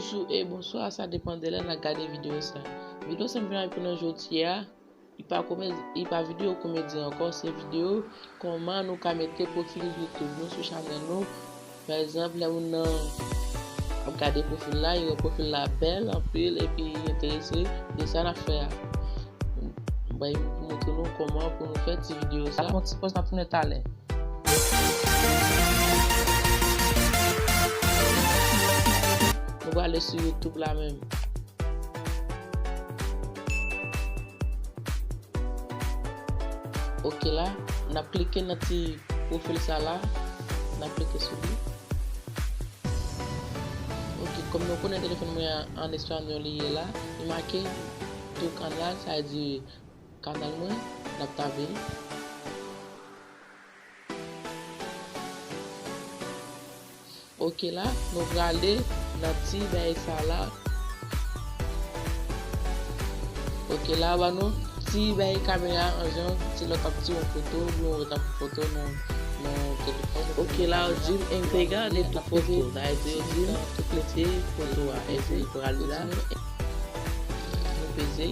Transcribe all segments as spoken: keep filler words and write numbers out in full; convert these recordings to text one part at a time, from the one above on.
Bonjou e bonswa, sa depann de lè n ap gade videyo sa. Videyo sa m vin avèk nou jodi a, li pa komedi, li pa videyo komedi ankò, se videyo kòman nou ka mete pwofil YouTube nou sou chanèl nou. Pa egzanp, lè moun nan ap gade pwofil la, li wè pwofil la bèl anpil epi li enterese de sa n ap fè a. Bay pou montre nou kòman pou nou fè ti videyo sa. N ap fè yon ti pòz, n ap tounen talè. Nou prale sou YouTube la menm. Ok la, n ap klike nan ti pwofil sa la, n ap klike sou li. Ok, kòm nou konnen telefòn mwen an, an espanyòl li ye la, li make tu canal, sa vle di kanal mwen, n ap tape. Ok la, nou prale nan ti bagay sa la. Ok la, ba nou ti bagay kamera an jan ti lè w ap tire yon foto, oubyen w ret ap foto nan, nan telefòn. Ok la, yo di m entrega de tu foto. Sa vle di yo di m tout lete foto a. Epi prale la. Nou peze.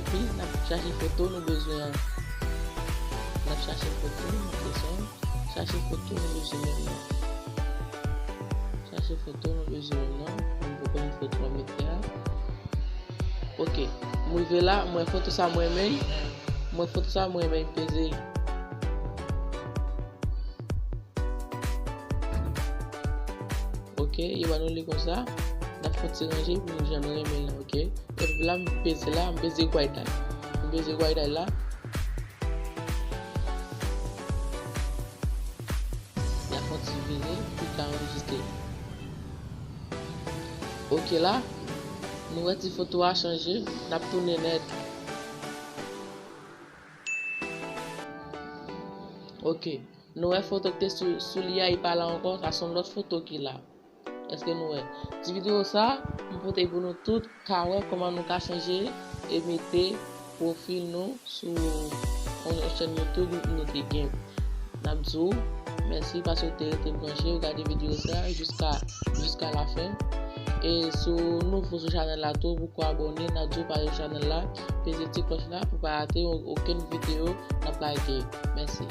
Epi, n ap chache foto nou bezwen an. N ap chache foto, n ap desann. Chache foto nou bezwen menm nan. Chache foto nou bezwen menm nan. Mwen poko jwenn foto mwen mete a. Ok. M rive la, mwen foto sa mwen renmen. Mwen foto sa mwen renmen, m peze. Ok, yo ba nou li konsa. N ap fè yon ti ranje pou nou jan nou renmen l, ok? Epi la, m peze la, m peze gwayday. M peze gwayday la. N ap fè yon ti vire pou l ka anrejistre. Ok la, nou wè ti foto a chanje, n ap tounen nèt. Ok. Nou wè foto ki te sou, sou li a, li pa la ankò, sa se yon lòt foto ki la. Èske nou wè? Ti videyo sa, m pote pou nou tout ka wè kòman nou ka chanje e mete pwofil nou sou yon, yon chèn YouTube nou te gen. N ap di w mèsi paske w te rete branche, w gade videyo sa jiska, jiska lafen. E si w nouvo sou chanèl la tou, poko abòne, n ap di w pase sou chanèl la, peze ti klòch la pou pa rate o-, okenn videyo n ap lage. Mèsi.